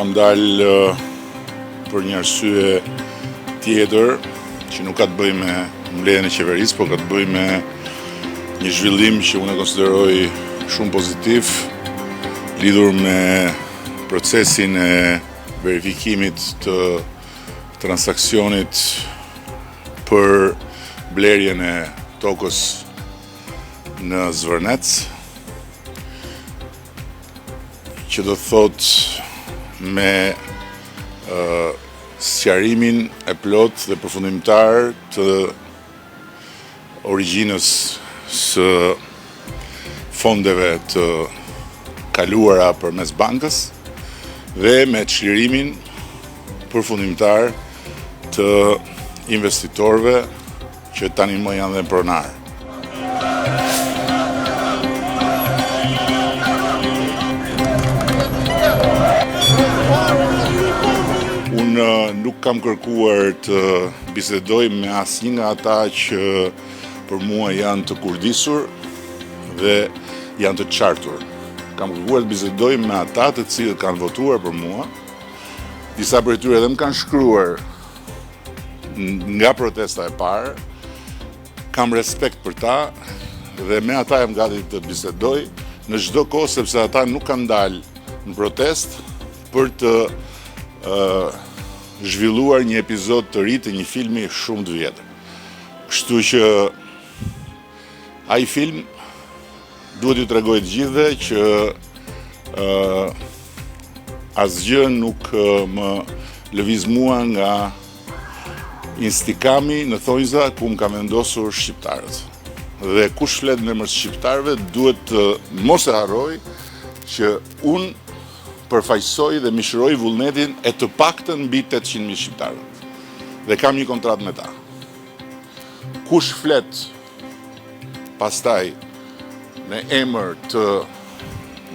kam dalë për një arsye tjetër që nuk ka të bëjë me mbledhjen e qeverisë, por ka të bëjë me një zhvillim që unë e konsideroj shumë pozitiv lidhur me procesin e verifikimit të transaksionit për blerjen e tokës në Zvërnec, që do të thotë me sqarimin e plotë dhe përfundimtar të origjinës së fondeve të kaluara përmes bankës dhe me çlirimin përfundimtar të investitorëve që tani më janë dhe pronarë. Unë nuk kam kërkuar të bisedoj me asnjë nga ata që për mua janë të kurdisur dhe janë të çartur. Kam kërkuar të bisedoj me ata të cilët kanë votuar për mua. Disa prej tyre edhe më kanë shkruar nga protesta e parë, kam respekt për ta dhe me ata jam gati të bisedoj në çdo kohë sepse ata nuk kanë dalë në protestë për të zhvilluar një epizod të ri të një filmi shumë të vjetër. Kështu që ai film duhet t'ju tregojë të gjithëve që asgjë nuk më lëviz mua nga istikami në thonjza ku më kanë vendosur shqiptarët. Dhe kush flet në emër të shqiptarëve duhet të mos e harrojë që unë përfaqësoj dhe mishëroj vullnetin e të paktën mbi 800.000 shqiptarëve. Dhe kam një kontratë me ta. Kush flet pastaj në emër të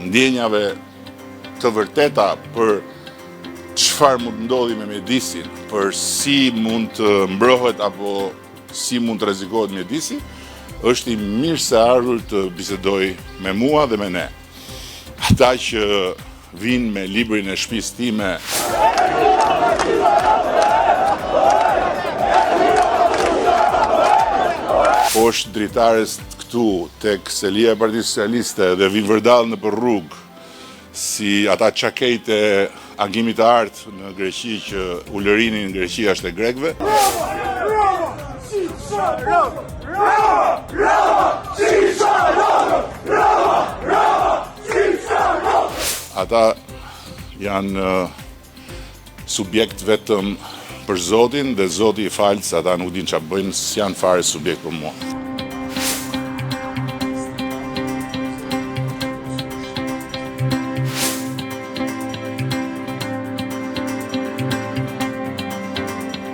ndjenjave të vërteta për çfarë mund të ndodhi me mjedisin, për si mund të mbrohet apo si mund të rrezikohet mjedisi, është i mirëseardhur të bisedojë me mua dhe me ne. Ata që vijnë me librin e shpisë time poshtë dritares këtu tek selia e Partisë Socialiste dhe vijnë vërdallë nëpër rrugë si ata çakejt e Agimit të Artë në Greqi që ulërinin Greqia është e grekëve. Ata janë subjekt vetëm për Zotin dhe Zoti i faltë se ata nuk dinë ça bëjnë, s'janë fare subjekt për mua.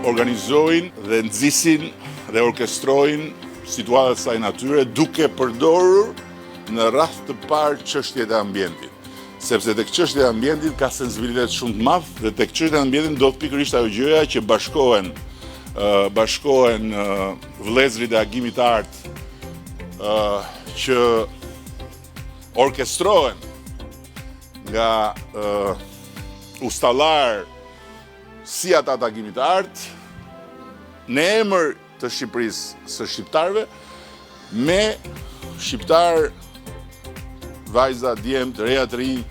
Organizojnë dhe nxisin dhe orkestrojnë situata të kësaj natyre duke përdorur në radhë të parë çështjet e ambientit. Sepse tek çështjet e ambientit ka sensibilitet shumë të madh dhe tek çështjet e ambientit ndodh pikërisht ajo gjëja që bashkohen bashkohen vëllezërit e Agimit të Artë që orkestrohen nga ustallarë si ata të Agimit të Artë në emër të Shqipërisë së shqiptarëve me shqiptarë vajza, djem, të reja të rinj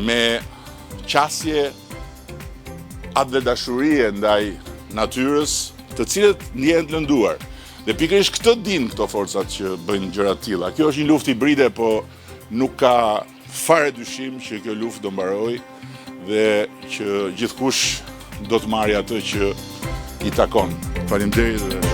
me qasje atdhedashurie ndaj natyrës, të cilët ndjehen të lënduar. Dhe pikërisht këtë dinë këto forcat që bëjnë gjëra të tilla. Kjo është një luftë hibride, po nuk ka fare dyshim që kjo luftë do mbarojë dhe që gjithkush do të marrë atë që i takon. Faleminderit dhe...